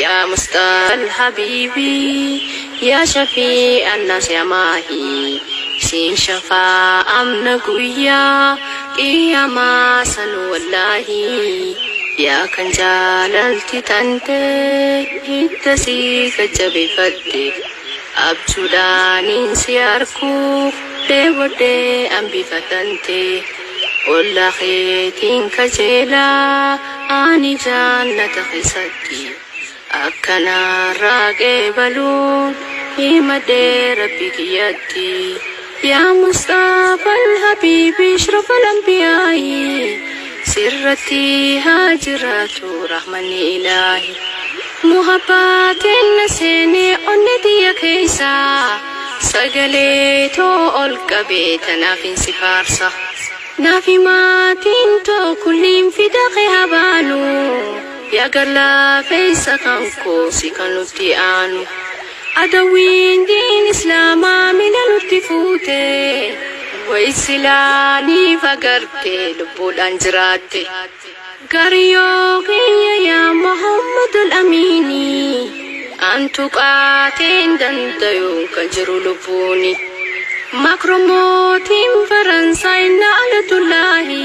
Yaa Musxafal Habiibii yaa Shafii annaas yaa Maahii siin shafaa'amna guyyaa qiyaamaa san wallaahi yaa kan jaalalti tante hidda sii gad-jabeeffatte abjuudhaaniin si arkuuf dheebodhee ambifatante Ollaa keetiin kajeelaa ani jaannata keessatti akka narraa qeebaluun himadhee Rabbi kiyyatti. Yaa Musxafal Habiibi Ashrafal Anbiyaa'i sirratti haa jiraatu rahmanni Ilaahi. Muhabbaa teenna seenee onne tiyya keessa Sagalee too ol qabee tanaafin si faarsa. Naafi maatiin too kulliin fida kee haa baanu. Yaa gar-laafeessa kan koo si kan nutti aanu. Adawwiin diin islaamaa mila nutti fuute. Way silaa niif agarte lubbuudhaan jiraatte. Gariyoo kiyya yaa Muhammadul Amiini An tuqaatee hin dandayu kan jiru lubbuuni Makro mootiin Faransaay na'alatullaahi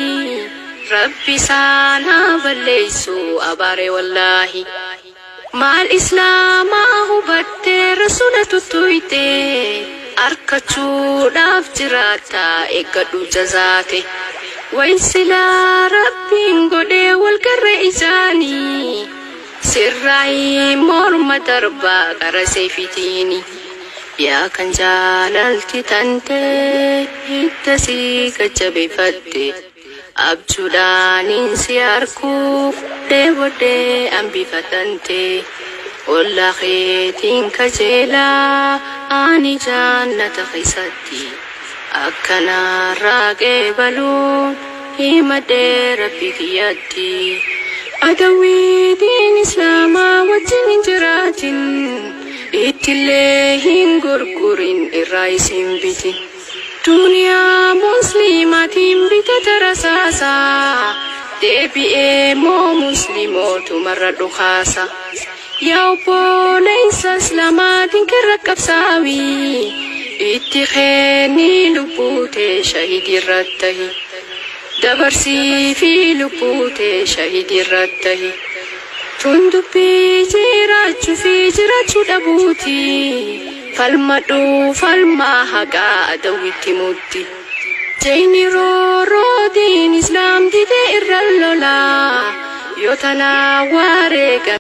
Rabbi isaan haa balleessu abaare wallaahi Maal islaamaa hubattee rasuula tuttuyxe Arkachuudhaaf jiraatta eeggadhu jazaate Way silaa rabbiin godhee wal garre ijaani Sirraayi morma darbaa qara seeyfitiini Yaa kan jaalalti tante hidda sii gad jabeeffatte Abjuudhaanin si arkuuf dheebodhee ambifatante Ollaa keetiin kajeelaa ani jaannata keessatti Akka narraa qeebaluun himadhee Rabbii kiyyatti Adawwii diin islaamaa wajjin hin jiraatin Ittillee hin gurgurin irraa isin bitin. Duniyaa musliimatiin bitata rasaasa Deebi'ee moo muslimootumarra dhukaasa Yaa obbooleysa islaamaa diinkeerra qabsaawi Itti keenni lubbuu tee shahidiirra tahi Dabarsiifi lubbuu tee shahidiirra tahi Tun dubbii jiraachuu fi jiraachuu dhabuuti. Falmadhu falmaa haqaa adawwitti muddi. Jeyni roorroo diin islaam didee irra lola. Yoo tana wareegame.